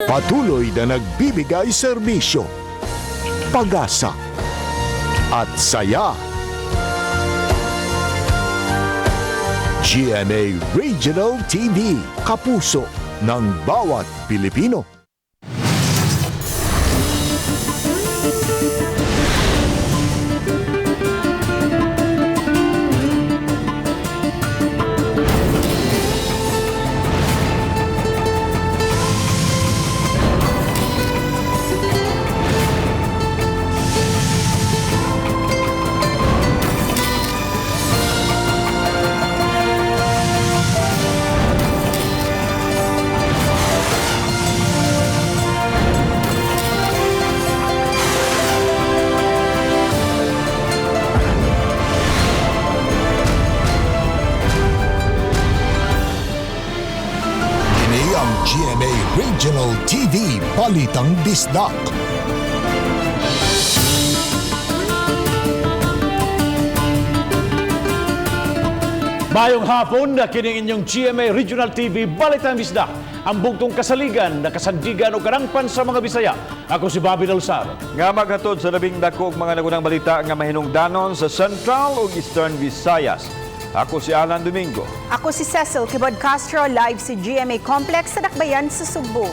Patuloy na nagbibigay serbisyo, pag-asa at saya. GMA Regional TV, kapuso ng bawat Pilipino. Kini ang GMA Regional TV Balitang Bisdak. Mayong hapon na kining inyong GMA Regional TV Balitang Bisdak. Ang bugtong kasaligan, nakasandigan o karangpan sa mga Bisaya. Ako si Bobby Dalsar. Nga maghatod sa labing dako og mga nagunang balita nga mahinungdanon sa Central ug Eastern Visayas. Ako si Alan Domingo. Ako si Cecil Kibod Castro, live sa GMA Complex sa Dakbayan sa Sugbo.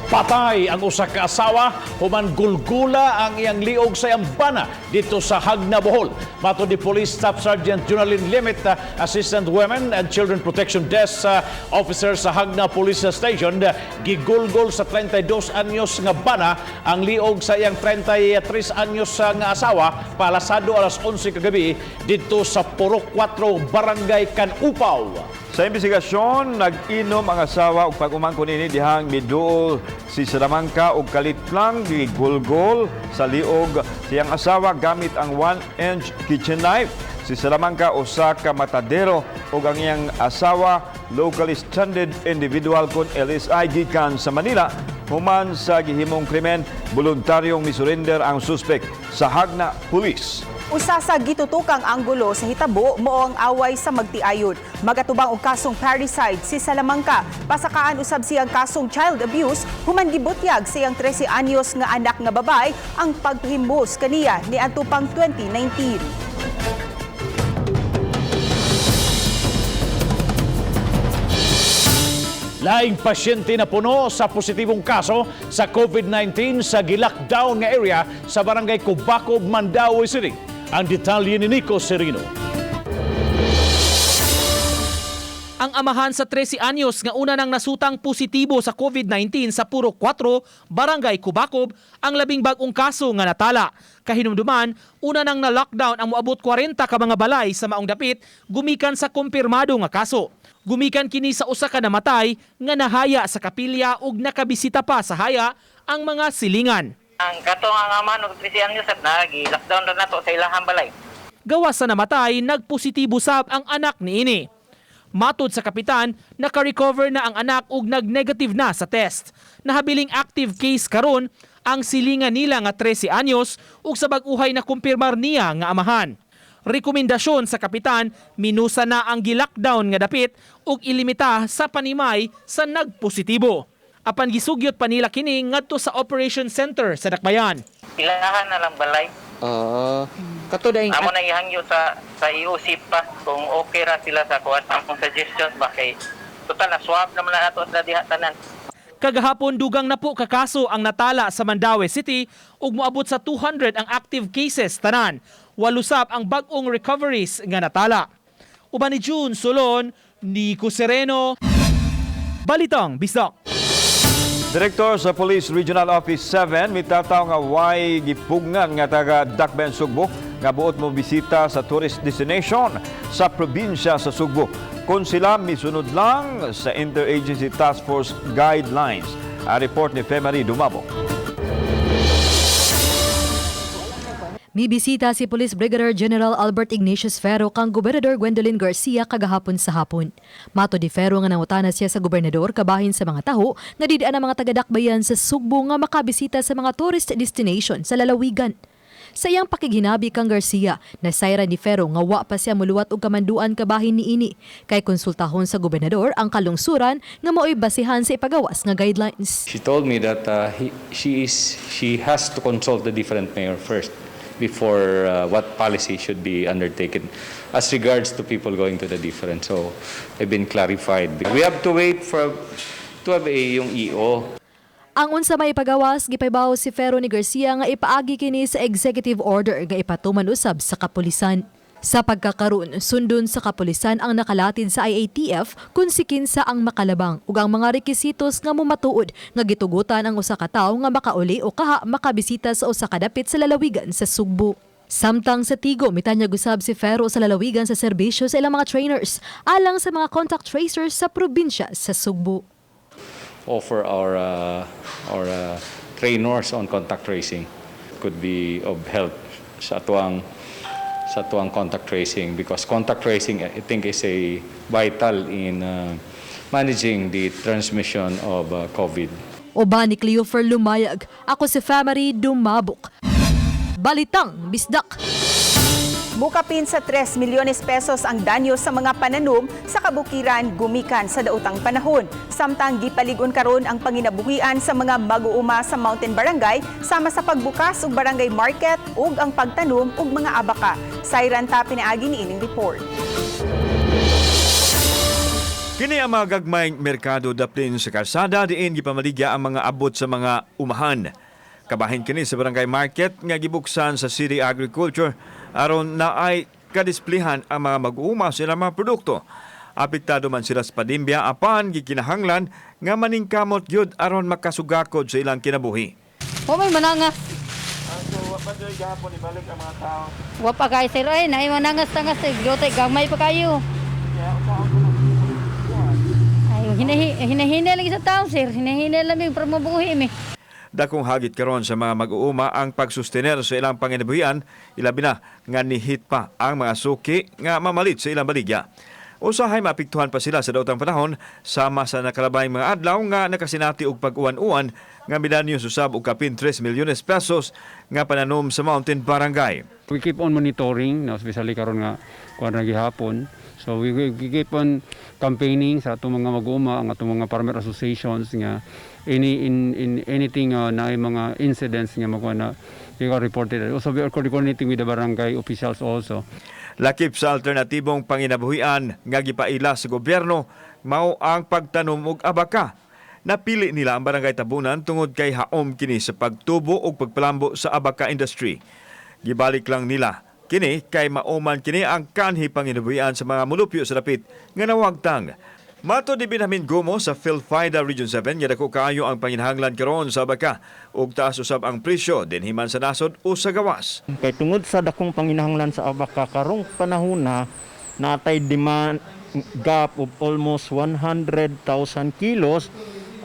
Patay ang usa ka asawa human gulgula ang iyang liog sa iyang bana dito sa Hagna, Bohol. Matod ni Police Staff Sergeant Junalyn Limit, Assistant Women and Children Protection Desk Officer sa Hagna Police Station, gigulgol sa 32 anyos nga bana ang liog sa iyang 33 anyos nga asawa palasado alas 11 kagabi dito sa Purok 4, Barangay Kanupaw. Sa investigasyon, nag-inom ang asawa og pag-umangkon ini dihang miduol si Salamanca og kalitlang gigulgol sa liog siyang asawa gamit ang 1-inch kitchen knife. Si Salamanca usa ka matadero ug ang iyang asawa locally stranded individual kon LSI gikan sa Manila. Human sa gihimong krimen, voluntaryong misurrender ang suspek sa Hagna Police. Usa sa gitutukang anggulo sa hitabo mao ang away sa magtiayon. Magatubang og kasong parricide si Salamanca. Pasakaan usab siyang kasong child abuse human gibutyag sa iyang 13 anyos nga anak nga babae ang paghimbos kaniya niadto pang 2019. Laing pasyente na puno sa positibong kaso sa COVID-19 sa gilockdown nga area sa barangay Cubacob, Mandaue City. Ang detalye ni Nico Serino. Ang amahan sa 13 anyos nga una nang nasutang positibo sa COVID-19 sa Puro 4, Barangay Cubacob, ang labing bag-ong kaso nga natala. Kahinumduman, una nang na-lockdown ang moabot 40 ka mga balay sa maong dapit gumikan sa kumpirmado nga kaso. Gumikan kini sa usa ka namatay nga nahaya sa kapilya ug nakabisita pa sa haya ang mga silingan. Ang katong ang ama og 13 anyos at nagi lockdown ra nato sa ilahang balay. Gawas sa namatay, nagpositibo sab ang anak niini. Matod sa kapitan, naka-recover na ang anak ug nag-negative na sa test. Nahabiling active case karon ang silingan nila nga 13 anyos ug sa bag-uhay na kumpirmar niya nga amahan. Rekomendasyon sa kapitan, minusa na ang gi-lockdown nga dapit ug ilimita sa panimay sa nagpositibo. Apan gisugyot pa nila kini ngadto sa Operation Center sa Dakbayan. Ilahan na lang balay. Oo. Kato daing Amo na ihangyo sa EOC pa kung okay ra sila sa kuan among suggestions ba kay total na swab naman na nato sila diha tanan. Kagahapon dugang na po kakaso ang natala sa Mandaue City ug moabot sa 200 ang active cases tanan. Walusap ang bag-ong recoveries nga natala. Uban ni June Solon, Nico Sereno, Balitang Bisdak. Direktor sa Police Regional Office 7 mitataw nga way gipugngan nga taga Dakbayan Sugbo nga buot mo bisita sa tourist destination sa probinsya sa Sugbo. Kung sila misunod lang sa Interagency Task Force guidelines. Ang report ni Femary Dumabo. Mibisita si Police Brigadier General Albert Ignatius Ferro kang Gobernador Gwendolyn Garcia kagahapon sa hapon. Mato di Ferro nga nangutana siya sa gobernador kabahin sa mga taho nga didaan ang mga tagadakbayan sa Sugbo nga makabisita sa mga tourist destination sa lalawigan. Sa iyang pakighinabi kang Garcia, nasayran ni Ferro nga wa pa siya muluwat og kamanduan kabahin niini. Kay konsultahon sa gobernador ang kalungsuran nga mao'y basihan sa ipagawas nga guidelines. She told me that he, she is she has to consult the different mayor first before what policy should be undertaken as regards to people going to the different. So I've been clarified. We have to wait for to have a yung EO. Ang unsa may ipagawas, gipaybawo si Ferro ni Garcia nga ipaagi kini sa executive order nga ipatuman usab sa kapulisan. Sa pagkakaroon, sundon sa kapulisan ang nakalatid sa IATF kung si kinsa ang makalabang ug ang mga rekisitos nga mumatuod nga gitugutan ang usa ka tawo nga makauli o kaha makabisita sa usa ka dapit sa lalawigan sa Sugbo. Samtang sa Tigo, mitanyag usab si Ferro sa lalawigan sa serbisyo sa ilang mga trainers alang sa mga contact tracers sa probinsya sa Sugbo. Offer our trainers on contact tracing could be of help sa atuang contact tracing, because contact tracing, I think, is a vital in managing the transmission of COVID. Uban ni Cleofer Lumayag, ako si Famary Dumabok. Balitang Bisdak. Mukapin sa 3 milyones pesos ang danyo sa mga pananom sa kabukiran gumikan sa daotang panahon. Samtang gipalig-on karon ang panginabuhian sa mga mag-uuma sa Mountain Barangay sama sa pagbukas og barangay market ug ang pagtanom og mga abaka. Sayran ta pinaagi ni ining report. Kini ang mga gagmayng merkado daplin sa kalsada diin gipamaligya ang mga abot sa mga umahan. Kabahin kini sa barangay market nga gibuksan sa City Agriculture aron naay kadisplihan ang mga mag-uuma sa ilang mga produkto. Apektado man sila sa pandemya, apan gikinahanglan nga maningkamot gyud aron makasugakod sa ilang kinabuhi. Wa may manangas. Wa pa kay sir ay naay manangas-tangas eh. Glotay gamay pa kayo. Ay hinahina lagi sa tao, sir. Hinahina lang yung para mabuhi mi. Dakong hagit karon sa mga mag-uuma ang pagsustener sa ilang panginabuhian, ilabi na nga nihit pa ang mga suki nga mamalit sa ilang baligya. Usahay maapektuhan pa sila sa daotang panahon sama sa nakalabay mga adlaw nga nakasinati og pag-uwan-uwan nga midanyo susab og kapin 3 milyones pesos nga pananom sa Mountain Barangay. We keep on monitoring, no, especially karon nga kuan ra gihapon. So we keep on campaigning sa atong mga mag-uuma, ang atong mga farmer associations nga any in anything na ay mga incidents nga makuha na we are reported. Also, we are coordinating with the barangay officials also. Lakip sa alternatibong panginabuhian nga gipaila sa gobyerno mao ang pagtanom og abaka. Napili nila ang Barangay Tabunan tungod kay haom kini sa pagtubo ug pagpalambo sa abaka industry. Gibalik lang nila kini kay mauman kini ang kanhi panginabuhian sa mga mulupyo sa dapit nga nawagtang. Matod ni Benjamin Gumo sa PhilFIDA Region 7 nga dako kaayo ang panginahanglan karon sa abaka ug taas usab ang presyo dinhi man sa nasod o sa gawas. Kay tungod sa dakong panginahanglan sa abaka karong panahona, natay demand gap of almost 100,000 kilos.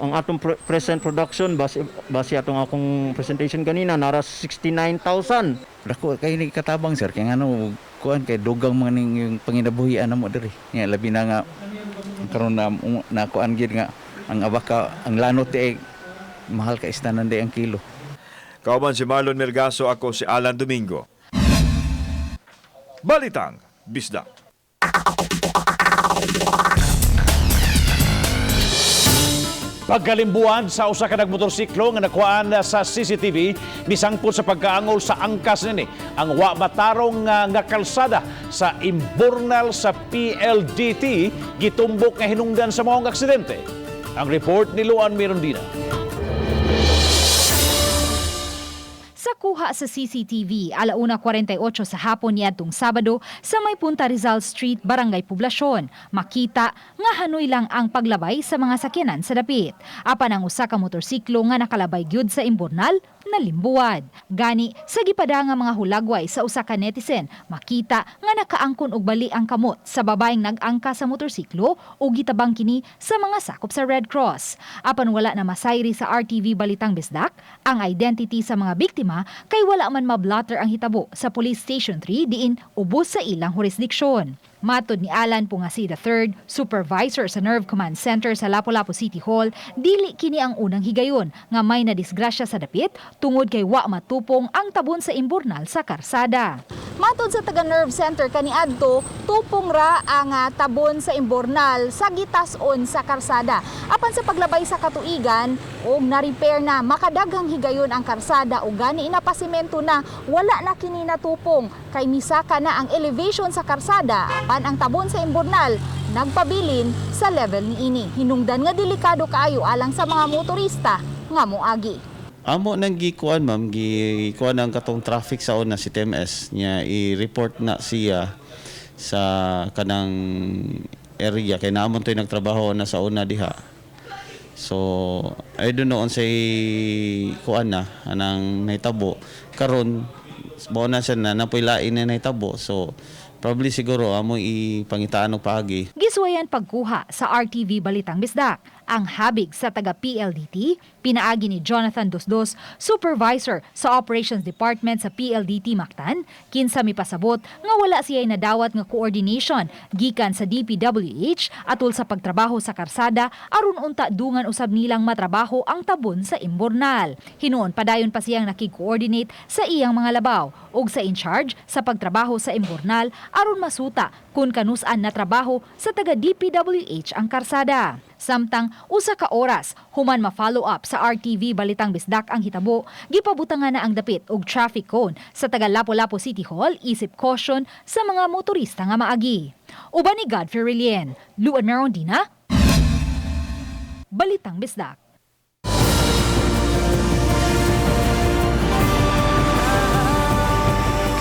Ang atong present production, base atong akong presentation kanina, nara 69,000. Dako kay ni katabang, sir, kay ngano kuan kay dugang man ning yung panginabuhian namo diri. Nya labi na nga karon na na kuan gid nga ang abaka, ang lanot di ay mahal ka istanan di ang kilo. Kauban si Marlon Melgaso, ako si Alan Domingo. Balitang Bisdak. Pagkalimbuan sa usa ka nagmotorsiklo nga nakuhaan sa CCTV misangpot sa pagkaangol sa angkas nini ang wa matarong nga kalsada sa imburnal sa PLDT gitumbok nga hinungdan sa maong aksidente. Ang report ni Luan Mirondina. Sa kuha sa CCTV, 1:48 sa hapon niadtong Sabado sa may Punta Rizal Street, Barangay Poblacion. Makita nga hanoy lang ang paglabay sa mga sakyanan sa dapit. Apan ang usa ka motorsiklo nga nakalabay gyud sa imburnal, nalimbuwad. Gani sa gipada nga mga hulagway sa usa ka netizen, makita nga nakaangkon og bali ang kamot sa babaeng nag-angka sa motorsiklo ug gitabang kini sa mga sakop sa Red Cross. Apan wala na masayri sa RTV Balitang Bisdak ang identity sa mga biktima kay wala man mablatter ang hitabo sa Police Station 3 diin ubos sa ilang jurisdiksyon. Matod ni Alan Pungasi III, supervisor sa Nerve Command Center sa Lapu-Lapu City Hall, dili kini ang unang higayon nga may nadisgrasya sa dapit tungod kay wa matupong ang tabon sa imburnal sa karsada. Matod sa taga Nerve Center kaniadto, tupong ra ang tabon sa imburnal sa gitason sa karsada. Apan sa paglabay sa katuigan og na-repair na makadaghang higayon ang karsada ug gani inapasimento na, wala na kini natupong kay misaka na ang elevation sa karsada apan ang tabon sa imburnal nagpabilin sa level niini. Hinungdan nga delikado kaayo alang sa mga motorista nga moagi. Amo nang gikuan, ma'am, gikuan ang katong traffic sa una si TMS niya, i-report na siya sa kanang area kay naamon to'y nagtrabaho na sa una diha. So I don't know unsay kuan na anang nahitabo karon, mao na siya na napoy lain na nahitabo, so probably siguro amo ipangitaan og paagi. Gisuwayan pagkuha sa RTV Balitang Bisdak ang habig sa taga PLDT, pinaagi ni Jonathan Dosdos, supervisor sa Operations Department sa PLDT Mactan, kinsa mipasabot nga wala siya nadawat nga coordination gikan sa DPWH atol sa pagtrabaho sa karsada aron unta dungan usab nilang matrabaho ang tabon sa imburnal. Hinuon padayon pa siyang nakig-coordinate sa iyang mga labaw ug sa in charge sa pagtrabaho sa imburnal aron masuta kung kanus-an na trabaho sa taga DPWH ang karsada. Samtang usa ka oras human ma-follow up sa RTV Balitang Bisdak ang hitabo, gipabutangan na ang dapit og traffic cone sa taga Lapu-Lapu City Hall isip caution sa mga motorista nga maagi. Uban ni Godfrey Relien, Luan Merondina, Balitang Bisdak.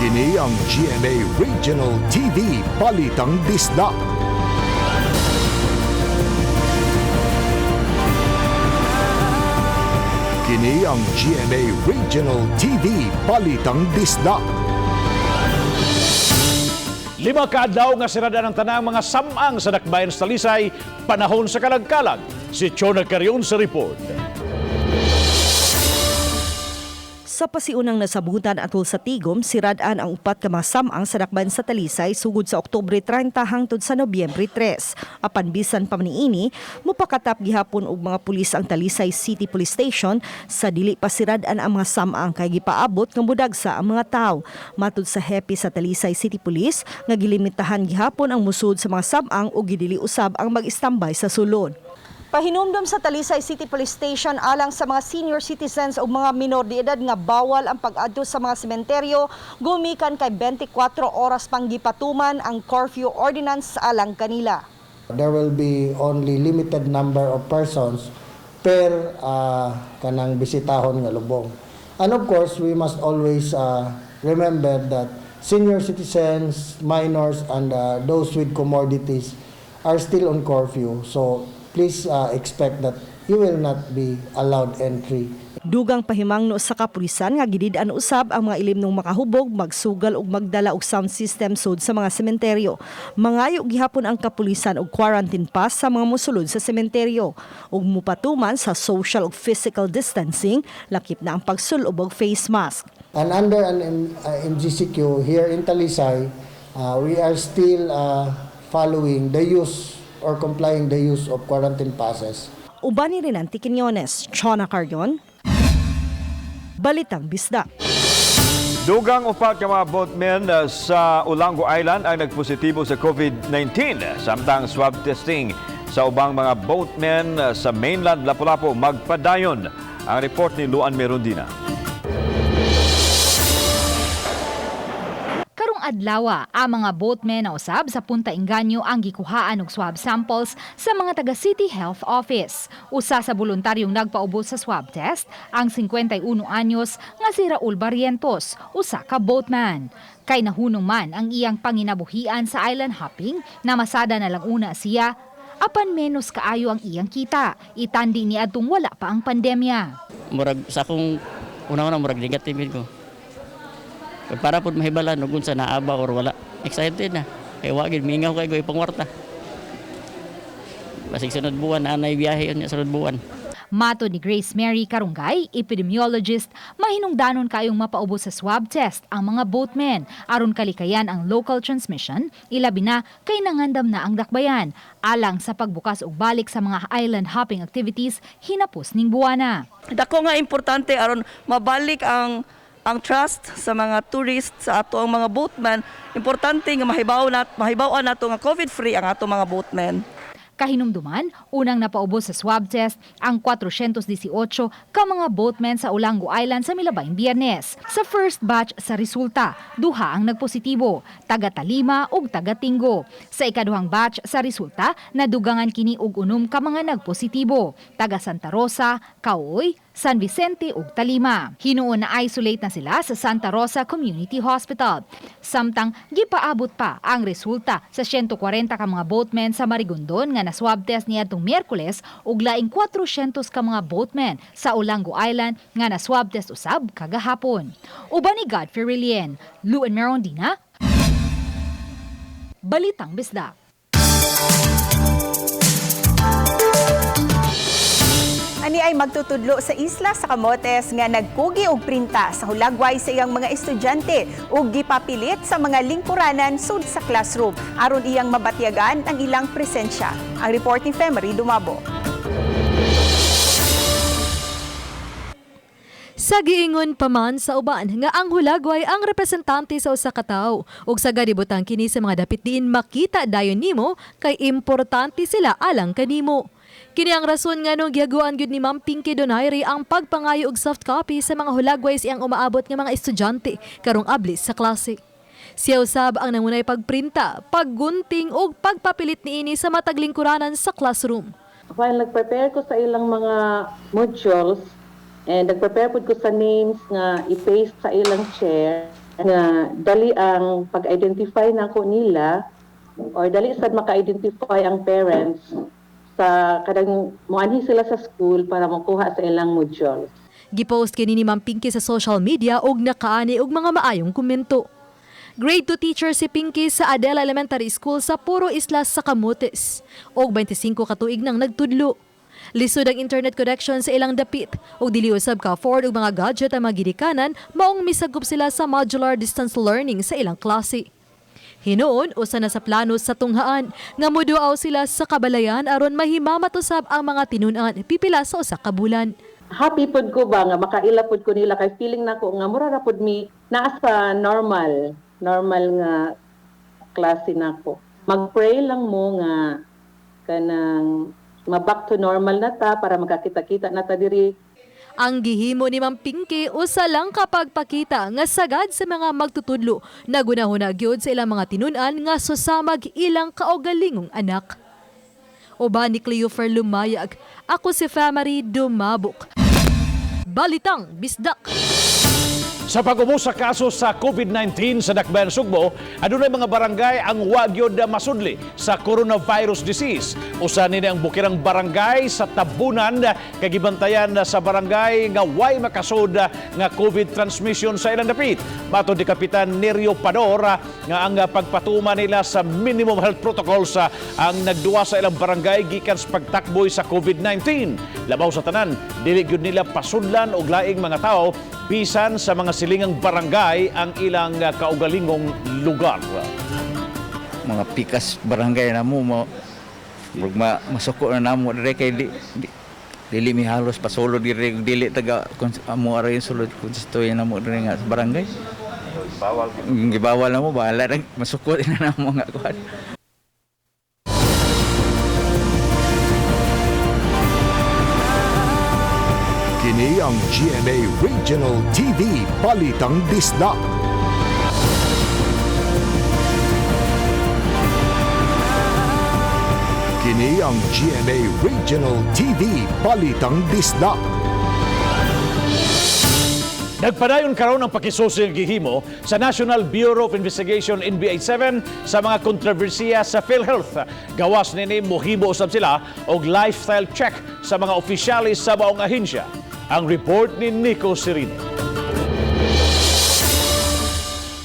Kini ang GMA Regional TV Balitang Bisdak. Kini ang GMA Regional TV Balitang Bisdak. 5 ka adlaw nga sirada ng tanang mga samang sa dakbayan sa Talisay, panahon sa kalagkalag. Si Chona Carion sa report. Sa pasiunang nasabutan atol sa Tigom, siradaan ang 4 ka mga samang sa dakbayan sa Talisay sugod sa Oktubre 30 hangtod sa Nobyembre 3. Apan bisan pa man niini, mupakatap gihapon og mga pulis ang Talisay City Police Station sa dili pa siradaan ang mga samang kay gipaabot nga mudagsa ang mga tawo. Matud sa hepe sa Talisay City Police nga gilimitahan gihapon ang musud sa mga samang ug gidili usab ang mag-istambay sa sulod. Pahinumdom sa Talisay City Police Station alang sa mga senior citizens o mga minor de edad nga bawal ang pag-adto sa mga sementeryo gumikan kay 24 oras pang gipatuman ang curfew ordinance alang kanila. There will be only limited number of persons per kanang bisitahon nga lubong. And of course, we must always remember that senior citizens, minors, and those with comorbidities are still on curfew. So please expect that you will not be allowed entry. Dugang pahimangno sa kapulisan nga gidid-an usab ang mga ilimnong makahubog, magsugal ug magdala og sound system sud sa mga sementeryo. Mangayo gihapon ang kapulisan og quarantine pass sa mga mosulod sa sementeryo ug mupatuman sa social ug physical distancing, lakip na ang pagsulob og face mask. And under an MGCQ here in Talisay, we are still following the use or complying the use of quarantine passes. Uban ni Renante Quiñones, Chona Carrion, Balitang Bisdak. Dugang 4 ka mga boatmen sa Olango Island ang nagpositibo sa COVID-19. Samtang swab testing sa ubang mga boatmen sa mainland Lapu-Lapu magpadayon. Ang report ni Luan Merundina. Karong adlawa, ang mga boatmen na usab sa Punta Inganyo ang gikuhaan og swab samples sa mga taga City Health Office. Usa sa voluntaryong nagpaubos sa swab test ang 51 anyos nga si Raul Barrientos, usa ka boatman. Kay nahunong man ang iyang panginabuhian sa island hopping, namasada na lang una siya, apan menos kaayo ang iyang kita. Itandi ni adtong wala pa ang pandemya. Murag sa akong una-una murag negative ko. Para po mahibalan kung unsa naaba or wala. Excited na. Kay wa gid mingaw kay ko ipangwarta. Basig sunod buwan anay biyahe unya sunod buwan. Matod ni Grace Mary Carungay, epidemiologist, mahinungdanon kayong mapaubos sa swab test ang mga boatmen aron kalikayan ang local transmission, ilabi na kay nangandam na ang dakbayan alang sa pagbukas og balik sa mga island hopping activities hinapos ning buwana. Dako nga importante aron mabalik ang trust sa mga tourist sa ato ang mga boatman. Importante nga mahibaw nato nga COVID free ang ato mga boatman. Kahinumduman, unang napaubos sa swab test ang 418 ka mga boatmen sa Olango Island sa milabayng Biyernes. Sa first batch sa resulta, duha ang nagpositibo, taga Talima ug taga Tingo. Sa ikaduhang batch sa resulta, nadugangan kini og 6 ka mga nagpositibo, taga Santa Rosa, Kaoy, San Vicente ug Talima. Hinuon na isolate na sila sa Santa Rosa Community Hospital. Samtang gipaabot pa ang resulta sa 140 ka mga boatmen sa Marigondon nga na swab test niadtong Miyerkules ug laing 400 ka mga boatmen sa Olango Island nga na swab test usab kagahapon. Uban ni Godfrey Relien, Luen Merondina, Balitang Bisdak. Ani ay magtutudlo sa isla sa Camotes nga nagkugi og printa sa hulagway sa iyang mga estudyante ug gipapilit sa mga lingkuranan sud sa classroom aron iyang mabatyagan ang ilang presensya. Ang report ni Femery Dumabo. Sa giingon pa man sa uban nga ang hulagway ang representante sa usa ka tawo ug sa gadibutang kini sa mga dapit diin makita dayon nimo kay importante sila alang kanimo. Kini ang rason nga nung gihaguan gyud ni Ma'am Pinky Donaire ang pagpangayo og soft copy sa mga hulagway sa iyang umaabot nga mga estudyante karong ablis sa klase. Siya usab ang nangunay pagprinta, paggunting ug pagpapilit niini sa matag lingkuranan sa classroom. While nag-prepare ko sa ilang mga modules and nag-prepare pud ko sa names nga i-paste sa ilang chair nga dali ang pag-identify nako nila or dali sad maka-identify ang parents sa kadang moanhi sila sa school para mokuha sa ilang modules. Gipost kini ni Ma'am Pinky sa social media og nakaani og mga maayong komento. Grade 2 teacher si Pinky sa Adela Elementary School sa Puro Islas sa Camotes og 25 ka tuig nang nagtudlo. Lisod ang internet connection sa ilang dapit ug dili usab ka afford og mga gadget ang mga gidikanan, maong misagop sila sa modular distance learning sa ilang klase. Hinuon, usa na sa plano sa tunghaan nga moduaw sila sa kabalayan aron mahimamat usab ang mga tinun-an pipila sa usa ka bulan. Happy pud ko ba nga makaila pud ko nila kay feeling nako nga mura ra pud mi naa sa normal normal nga klase nako. Mag-pray lang mo nga kanang ma-back to normal na ta para makakita-kita na ta diri. Ang gihimo ni Ma'am Pinky usa lang kapag pakita nga sagad sa mga magtutudlo nagunahuna gyud sa ilang mga tinun-an nga susamag ilang kaugalingong anak. Uban ni Cleofer Lumayag, ako si Famary Dumabok. Balitang Bisdak. Sa pag-ubos sa kaso sa COVID-19 sa Dakbayan Sugbo, adunay mga barangay ang wa gyud masudli sa coronavirus disease. Usa nini ang bukirang barangay sa Tabunan kay gibantayan sa barangay nga way makasud nga COVID transmission sa ilang dapit. Matod ni Kapitan Nerio Pador nga ang pagpatuma nila sa minimum health protocols ang nagduwa sa ilang barangay gikan sa pagtakboy sa COVID-19. Labaw sa tanan, dili gyud nila pasudlan og laing mga tawo bisan sa mga silingang barangay ang ilang kaugalingong lugar. Mga pikas barangay na mo, masuko na namo dire kay dili mi halos pasulod dire, dili taga amo ara yung sulod konsistoya namo dire nga sa barangay. Bawal. Gibawal na mo, bahala na masuko na namo nga kuan. Kini ang GMA Regional TV Balitang Bisdak. Kini ang GMA Regional TV Balitang Bisdak. Nagpadayon karon ang pakisusi nga gihimo sa National Bureau of Investigation NBI 7 sa mga kontrobersiya sa PhilHealth. Gawas nini mohimo usab sila og lifestyle check sa mga opisyalis sa maong ahensya. Ang report ni Nico Serino.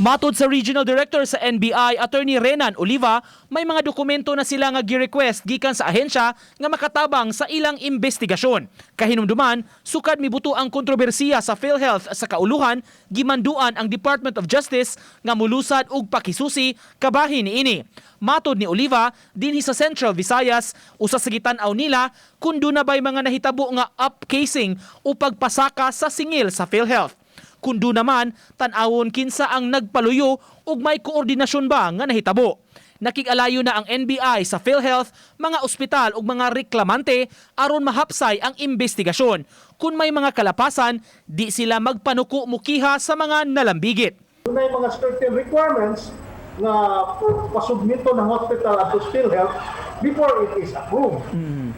Matod sa Regional Director sa NBI, Attorney Renan Oliva, may mga dokumento na sila nga gi-request gikan sa ahensya nga makatabang sa ilang investigasyon. Kahinumduman, sukad mibuto ang kontrobersiya sa PhilHealth sa kauluhan, gimanduan ang Department of Justice nga mulusad og pakisusi kabahin niini. Matod ni Oliva, dinhi sa Central Visayas, usa sa gitan-aw nila kung duna ba'y mga nahitabo nga upcasing o pagpasaka sa singil sa PhilHealth. Kung duna man, tan-awon kinsa ang nagpaluyo ug may koordinasyon ba nga nahitabo. Nakig-alayo na ang NBI sa PhilHealth, mga ospital ug mga reklamante aron mahapsay ang investigasyon. Kung may mga kalapasan, di sila magpanuko mukiha sa mga nalambigit. May mga certain requirements na pasubmito ng hospital at PhilHealth before it is approved.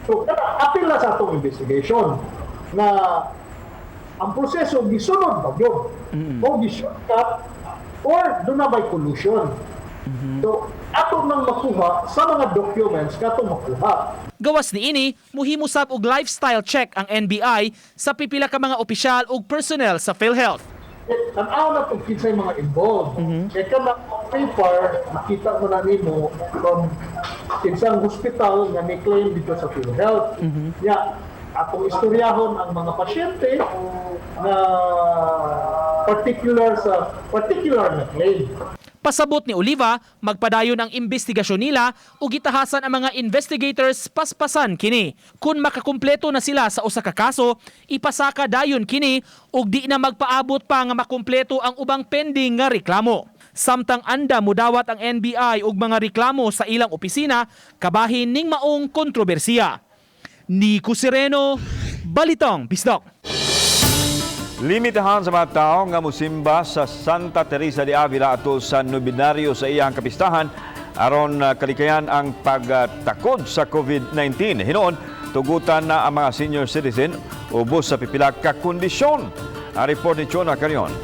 So, apil na sa atong investigation na ang proseso gisunod ba gyud o gi-shortcut or duna bay collusion. So, ato nang makuha sa mga documents katong makuha. Gawas niini, muhimo sab og lifestyle check ang NBI sa pipila ka mga opisyal ug personnel sa PhilHealth. Tan-aw na kung kinsay mga involved. Kaya ka na paper, makita mo na nimo from kinsang hospital nga ni-claim dito sa PhilHealth. Ya, atong istoryahon ang mga pasyente na particular sa particular na claim. Pasabot ni Oliva, magpadayon ang investigasyon nila ug gitahasan ang mga investigators paspasan kini. Kung makakumpleto na sila sa usa ka kaso, ipasaka dayon kini ug di na magpaabot pa nga makumpleto ang ubang pending nga reklamo. Samtang anda mudawat ang NBI og mga reklamo sa ilang opisina kabahin ning maong kontrobersiya. Nico Sereno, Balitang Bisdak. Limitahan sa mga tao nga musimba sa Santa Teresa de Avila atol sa nobenaryo sa iyang kapistahan aron kalikayan ang pagtakod sa COVID-19. Hinuon, tugutan na ang mga senior citizen ubos sa pipila ka kondisyon. Ang report ni Chona Carion.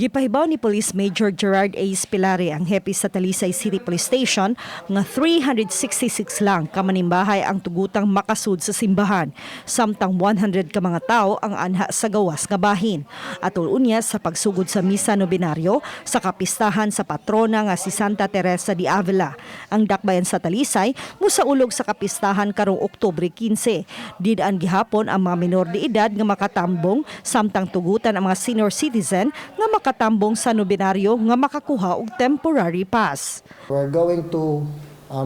Gipahibaw ni Police Major Gerard A. Spilare ang hepe sa Talisay City Police Station nga 366 lang kamanimbahay ang tugutang makasud sa simbahan, samtang 100 ka mga tao ang anha sa gawas nga bahin. Atol unya sa pagsugod sa misa nobenaryo sa kapistahan sa patrona nga si Santa Teresa de Avila. Ang dakbayan sa Talisay musaulog sa kapistahan karong Oktubre 15. Didaan gihapon ang mga minor de edad nga makatambong, samtang tugutan ang mga senior citizen nga makatambong sa nobenaryo nga makakuha og temporary pass. We're going to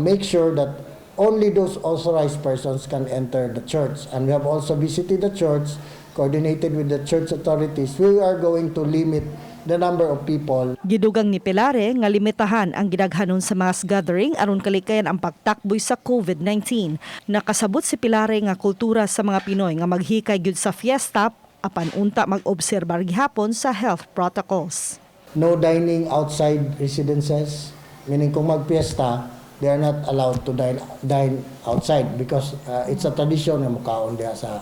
make sure that only those authorized persons can enter the church. And we have also visited the church, coordinated with the church authorities. We are going to limit the number of people. Gidugang ni Pilare nga limitahan ang gidaghanon sa mass gathering aron kalikayan ang pagtakboy sa COVID-19. Nakasabot si Pilare nga kultura sa mga Pinoy nga maghikay gyud sa fiesta apan unta mag-obserbar gihapon sa health protocols. No dining outside residences, meaning kung magpiesta, they are not allowed to dine outside because it's a tradition nga mukaon diha sa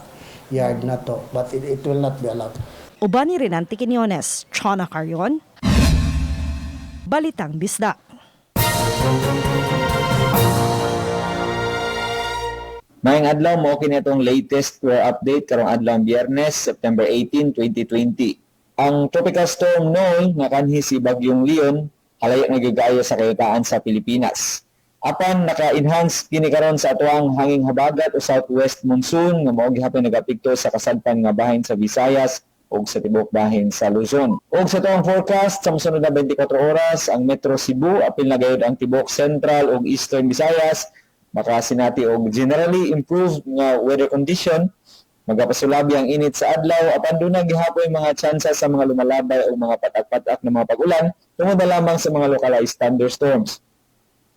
yard na to, but it will not be allowed. Uban ni Renante Quinones, Chona Carion, Balitang Bisdak. Maayong adlaw, mo kini atong latest weather update karong adlaw Biyernes, September 18, 2020. Ang tropical storm Noel nga kanhi si Bagyong Leon halaya nga gigaya sa kayutaan sa Pilipinas. Apan naka-enhance kini karon sa atoang hanging habagat o southwest monsoon nga mao gihapon nagapikto sa kasadpan nga bahin sa Visayas ug sa tibuok bahin sa Luzon. Ug sa atoang forecast sa mosunod na 24 oras, ang Metro Cebu apil na gayud ang tibuok Central ug Eastern Visayas makasinati og generally improved nga weather condition. Magapasulabi ang init sa adlaw apan duna gihapon mga tsansa sa mga lumalabay o mga patak-patak na mga pag-ulan tungod na lamang sa mga localized thunderstorms.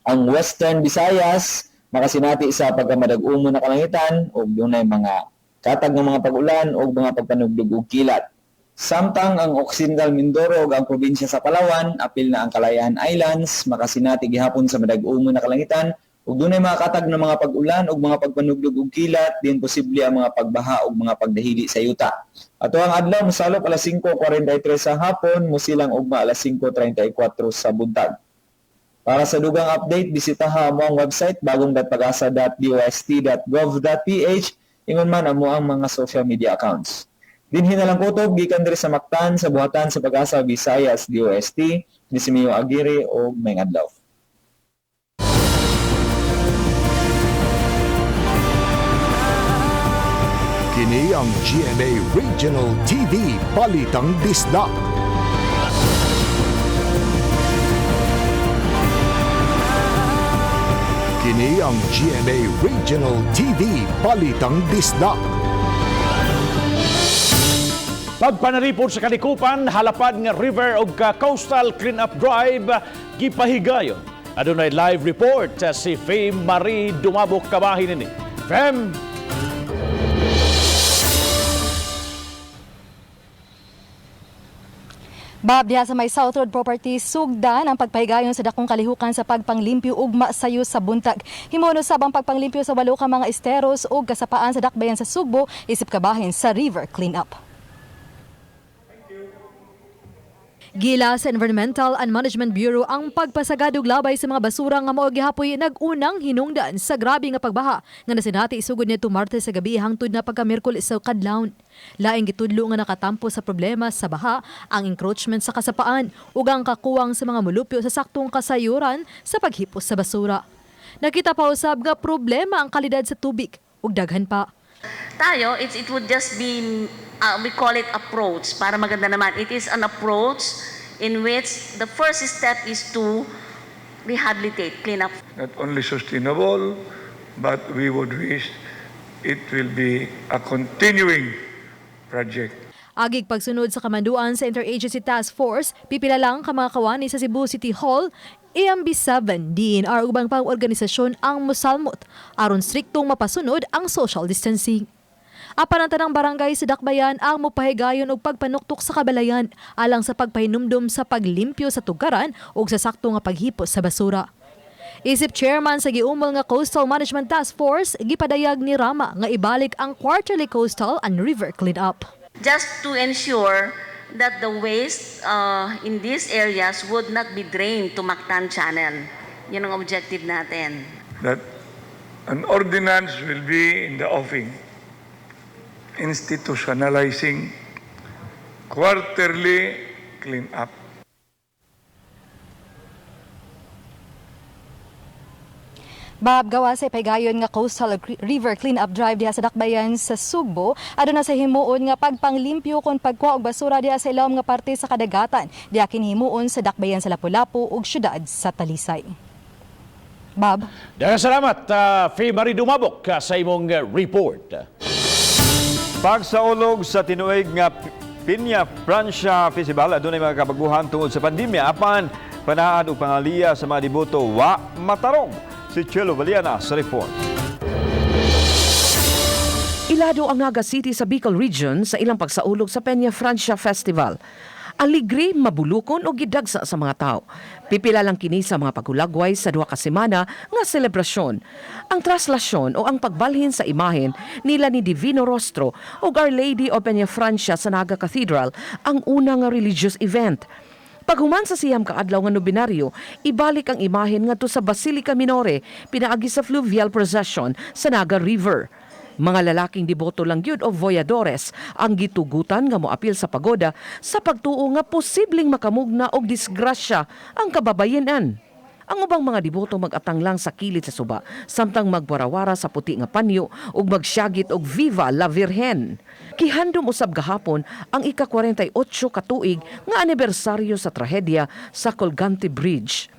Ang Western Visayas makasinati sa pagkamadag-umo na kalangitan ug dunay mga katag ng mga pag-ulan ug mga pagpanugdog og kilat. Samtang ang Occidental Mindoro ug ang probinsya sa Palawan apil na ang Kalayaan Islands makasinati gihapon sa madag-umo na kalangitan ug dunay mga katag na mga pag-ulan ug mga pagpanugdog og kilat, din posible ang mga pagbaha ug mga pagdahili sa yuta. Ato ang adlaw mosalop alas 5:43 sa hapon, mosilang ugma alas 5:34 sa buntag. Para sa dugang update, bisitaha mo ang website bagong.pagasa.dost.gov.ph, ingon man amo ang mga social media accounts. Dinhi na lang kutob gikan diri sa Mactan sa buhatan sa Pag-asa Visayas DOST ni si Mio Aguirre og maayong adlaw. Kini ang GMA Regional TV Balitang Bisdak. Kini ang GMA Regional TV Balitang Bisdak. Pagpanaripod sa kalikupan, halapad nga river og coastal clean-up drive gipahigayon. Adunay live report si Fame Marie Dumabok kabahin ini. Fem! Bob, diha sa may South Road Properties, sugdan ang pagpahigayon sa dakong kalihukan sa pagpanglimpyo ugma sayo sa buntag. Himuon usab ang pagpanglimpyo sa 8 ka mga esteros ug kasapaan sa dakbayan sa Sugbo, isip kabahin sa river clean-up. Gila sa Environmental and Management Bureau ang pagpasagad og labay sa mga basura nga mao gihapoy nag-unang hinungdan sa grabe nga pagbaha nga nasinati isugod nito Martes sa gabi hangtod na pagka Miyerkules sa kadlawon. Laing gitudlo nga nakatampo sa problema sa baha ang encroachment sa kasapaan ug ang kakuwang sa mga mulupyo sa saktong kasayuran sa paghipos sa basura. Nakita pa usab nga problema ang kalidad sa tubig ug daghan pa. Tayo, it would just be, we call it approach, para maganda naman. It is an approach in which the first step is to rehabilitate, clean up. Not only sustainable, but we would wish it will be a continuing project. Agig pagsunod sa kamanduan sa Interagency Task Force, pipila lang ka mga kawani sa Cebu City Hall, AMB 7, DENR ubang pang organisasyon ang musalmot aron striktong mapasunod ang social distancing. Apan ang tanang barangay sa Dakbayan ang mopahigayon og pagpanuktok sa kabalayan alang sa pagpahinumdom sa paglimpyo sa tugkaran ug sa sakto nga paghipos sa basura. Isip chairman sa giumol nga Coastal Management Task Force, gipadayag ni Rama nga ibalik ang quarterly coastal and river clean-up. Just to ensure that the waste in these areas would not be drained to Mactan Channel. Yun ang objective natin. That an ordinance will be in the offing, institutionalizing quarterly clean-up. Bob, gawa sa ipahigayon nga Coastal River Clean-up Drive diha sa dakbayan sa Sugbo, aduna sa himuon nga pagpanglimpyo kon pagkuha og basura diha sa ilawom nga parte sa kadagatan. Diha kini himuon sa dakbayan sa Lapu-Lapu ug syudad sa Talisay. Bob. Daghang salamat, Faye Marie Dumabok, sa imong report. Pagsaulog sa tinuig nga Piña Francia Festival, adunay mga kabaguhan tungod sa pandemya apan panaad ug pangaliya sa mga deboto wa matarong. Si Chelo Valiana sa report. Ilado ang Naga City sa Bicol Region sa ilang pagsaulog sa Peña Francia Festival. Aligre, mabulukon o gidagsa sa mga tao. Pipila lang kini sa mga paghulagway sa 2 ka semana nga selebrasyon. Ang traslasyon o ang pagbalhin sa imahen nila ni Divino Rostro o Our Lady of Peña Francia sa Naga Cathedral ang una nga religious event. Paghuman sa 9 ka adlaw nga nobinaryo, ibalik ang imahen ngadto sa Basilica Minore pinaagi sa fluvial procession sa Naga River. Mga lalaking deboto lang gyud o voyadores ang gitugutan nga moapil sa pagoda sa pagtuo nga posibleng makamugna og disgrasya ang kababayenan. Ang ubang mga deboto mag-atang lang sa kilid sa suba samtang magwarawara sa puti nga panyo ug magsyagit og Viva la Virgen. Kihandom usab gahapon ang ika-48 ka tuig nga anibersaryo sa trahedya sa Colgante Bridge.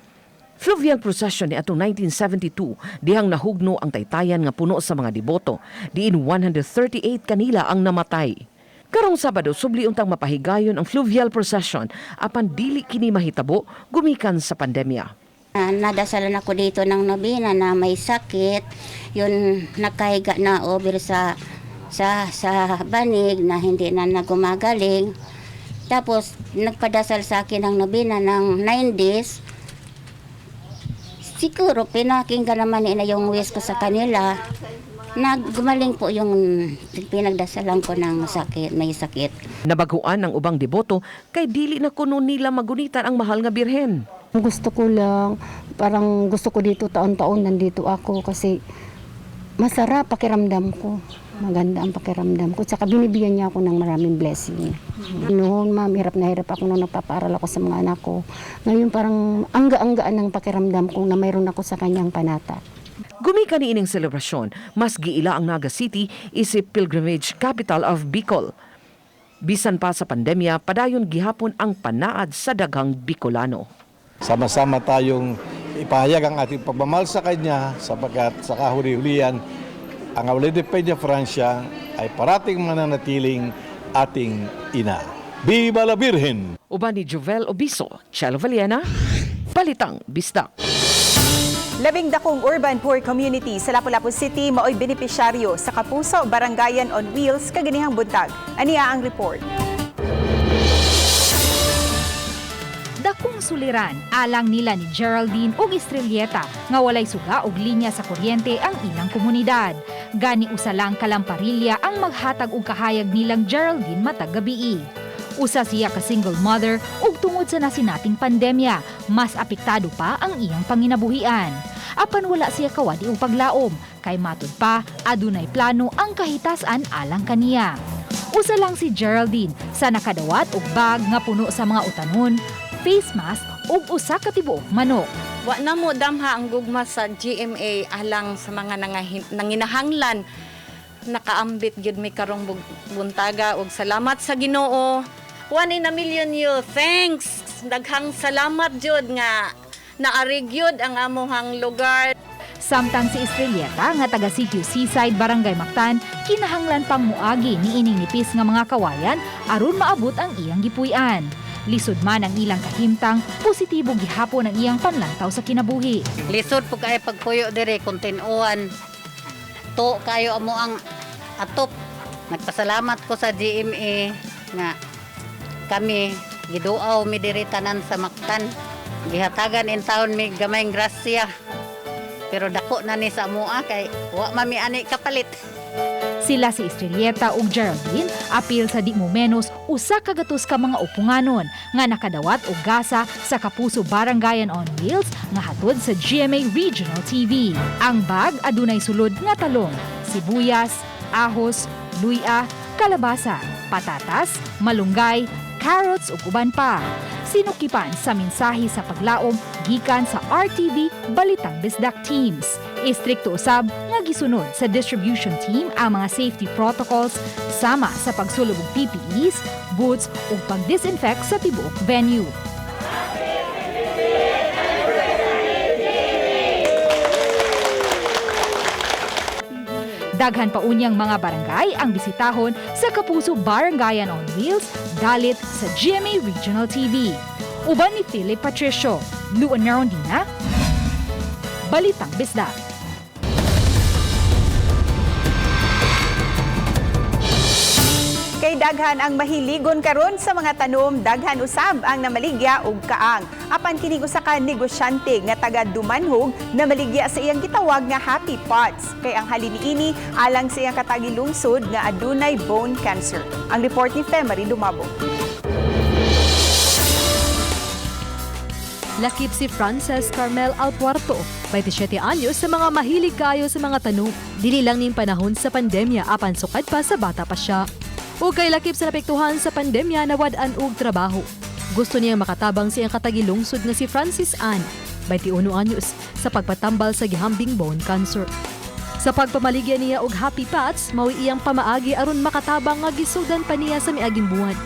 Fluvial procession ni atong 1972 dihang nahugno ang taytayan nga puno sa mga deboto, diin 138 kanila ang namatay. Karong Sabado, subli untang mapahigayon ang fluvial procession apan dili kini mahitabo gumikan sa pandemya. Nadasalan ako dito ng nobena na may sakit, yun nakahiga na over sa banig na hindi na nagumagaling. Tapos nagpadasal sa akin ng nobena ng 9 days. Siguro pinakinggan naman nila yung wish ko sa kanila. Naggumaling po yung pinagdasalan ko ng sakit, may sakit. Nabaguan ang ubang deboto kay dili na kuno nila magunitan ang mahal nga birhen. Gusto ko lang, parang gusto ko dito taon-taon nandito ako kasi masarap pakiramdam ko. Maganda ang pakiramdam ko. Tsaka binibigyan niya ako ng maraming blessing. Noon, ma'am, hirap na hirap ako nung nagpapaaral ako sa mga anak ko. Ngayon parang angga-anggaan ng pakiramdam ko na mayroon ako sa kanyang panata. Gumikan niining selebrasyon, mas giila ang Naga City isip pilgrimage capital of Bicol. Bisan pa sa pandemya, padayon gihapon ang panaad sa daghang Bicolano. Sama-sama tayong ipahayag ang ating pagmamahal sa Kanya sapagkat sa kahuli-hulihan, ang Our Lady Peña Francia ay parating mananatiling ating ina. Viva la Virgen! Uban ni Jovel Obiso, Chelo Valiena, Balitang Bisdak. 10 dakong urban poor community sa Lapu-Lapu City maoy benepisyaryo sa Kapuso Barangayan on Wheels kaganihang buntag. Ania ang report. Dakong suliran alang nila ni Geraldine ug Estrelleta nga walay suga og linya sa kuryente ang ilang komunidad. Gani usa lang ka lamparilya ang maghatag og kahayag nilang Geraldine matag gabii. Usa siya ka single mother ug tungod sa nasinating pandemya, mas apektado pa ang iyang panginabuhian. Apan wala siya kawadi og paglaom, kay matud pa adunay plano ang kahitasan alang kaniya. Usa lang si Geraldine sa nakadawat og bag nga puno sa mga utanon, face mask ug usa ka tibuok manok. Wa na mo damha ang gugma sa GMA alang sa mga nanginahanglan. Nakaambit gyud mi karong buntaga ug salamat sa Ginoo. One in a million you. Thanks. Daghang salamat jud nga naari gyud ang amuhang lugar. Samtang si Estrelleta nga taga Sitio Seaside, Barangay Mactan, kinahanglan pang muagi niining nipis nga mga kawayan aron maabot ang iyang gipuy-an. Lisod man ang ilang kahimtang, positibo gihapon ang iyang panlantaw sa kinabuhi. Lisod po kayo pagpuyo dire kung tinuan. To kayo amo ang atop. Nagpasalamat ko sa GMA nga kami giduaw mi diri tanan sa Mactan. Gihatagan in taon mi gamayng grasya. Pero dako na ni sa amoa kay wa mami ani kapalit. Sila si Estrelleta ug Geraldine apil sa di mo menos 100 ka mga upunganon nga nakadawat og gasa sa Kapuso Barangayan on Wheels nga hatod sa GMA Regional TV. Ang bag adunay sulod nga talong, sibuyas, ahos, luya, kalabasa, patatas, malunggay, carrots ug uban pa. Sinukipan sa mensahe sa paglaom gikan sa RTV Balitang Bisdak teams. Istrikto usab nga gisunod sa distribution team ang mga safety protocols sama sa pagsulob og PPEs, boots ug pag-disinfect sa tibuok venue. Daghan pa unyang mga barangay ang bisitahon sa Kapuso Barangayan on Wheels dalit sa GMA Regional TV. Uban ni Philip Patricio, Luan Merondina, Balitang Bisdak. Kay daghan ang mahiligon karon sa mga tanom, daghan usab ang namaligya og kaang. Apan kining usa ka negosyante nga taga Dumanhog namaligya sa iyang gitawag nga Happy Pots. Kay ang halin niini alang sa iyang katagilungsod nga adunay bone cancer. Ang report ni Femery Dumabo. Lakip si Frances Carmel Alpuerto, 27 anyos sa mga mahilig kaayo sa mga tanom. Dili lang ning panahon sa pandemya apan sukad pa sa bata pa siya. Ug kay lakip sa napektuhan sa pandemya nawad-an og trabaho. Gusto niyang makatabang sa iyang katagilungsod nga si Francis Ann, 21 anyos, sa pagpatambal sa gihambing bone cancer. Sa pagpamaligya niya og Happy Pots, mao'y iyang pamaagi aron makatabang nga gisudan pa niya sa miaging buwan.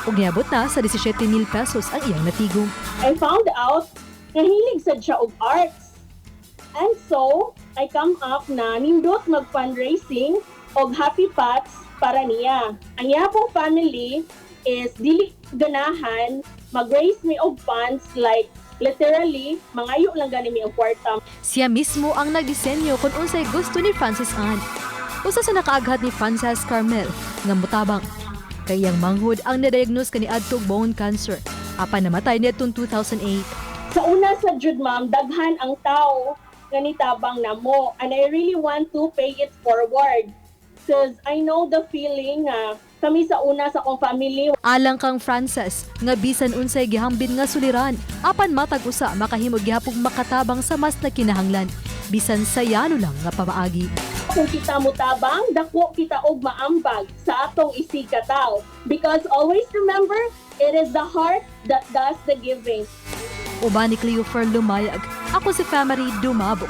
Ug niabot na sa 17,000 pesos ang iyang natigom. I found out nga hilig sad siya og arts. And so, I come up na nindot mag-fundraising og Happy Pots para niya. Ang iya pong family is dili ganahan mag-raise me og funds, like literally mangayo lang gani mi og kwarta. Siya mismo ang nagdisenyo kung unsay gusto ni Francis Ann. Usa sa nakaaghat ni Frances Carmel nga motabang. Kay iyang manghud ang na-diagnose kaniadtong bone cancer. Apan namatay niadtong 2008. Sa una sa jud, ma'am, daghan ang tao nga nitabang namo and I really want to pay it forward because I know the feeling nga kami sa una sa akong family. Alang kang Frances, nga bisan unsay gihambin nga suliran, apan matag usa makahimo gihapong makatabang sa mas nakinahanglan, bisan sa yano lang nga pamaagi. kung kita mutabang, dako kita og maambag sa atong isigkatawo. Because always remember, it is the heart that does the giving. Uban ni Cleofer Lumayag, ako si Family Dumabok.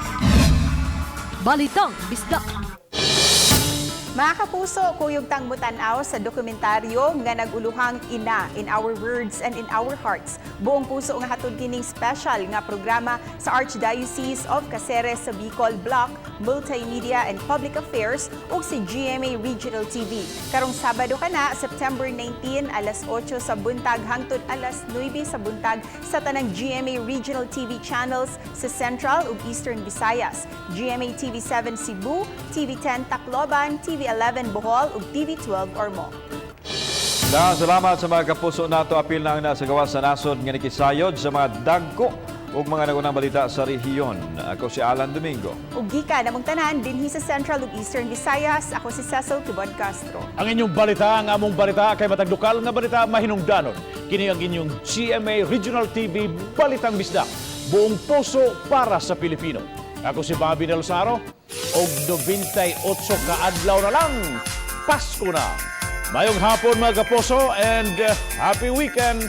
Balitang Bisdak. Mga kapuso, kuyog tang mutanaw sa dokumentaryo nga nag-uluhang Ina, In Our Words and in Our Hearts. Buong puso nga hatod kining special nga programa sa Archdiocese of Caceres sa Bicol Block, Multimedia and Public Affairs ug si GMA Regional TV. Karong Sabado kana, September 19, alas 8 sa buntag hangtod alas 9 sa buntag sa tanang GMA Regional TV channels sa Central ug Eastern Visayas, GMA TV7 Cebu, TV10 Tacloban, TV11 Bohol ug TV12 Ormoc. Daghang salamat sa mga kapuso nato, apil na ang nasa gawas sa nasod nga nikisayod sa mga dagko ug mga nagunang balita sa rehiyon. Ako si Alan Domingo. Ug gikan namong tanan dinhi sa Central ug Eastern Visayas, ako si Cecil Tibod Castro. Ang inyong balita, ang among balita kay matag lokal nga balita mahinungdanon. Kini ang inyong GMA Regional TV Balitang Bisdak. Buong puso para sa Pilipino. Ako si Bobby Del Saro og 98 ka adlaw na lang. Pasko na. Maayong hapon, mga kapuso, and happy weekend.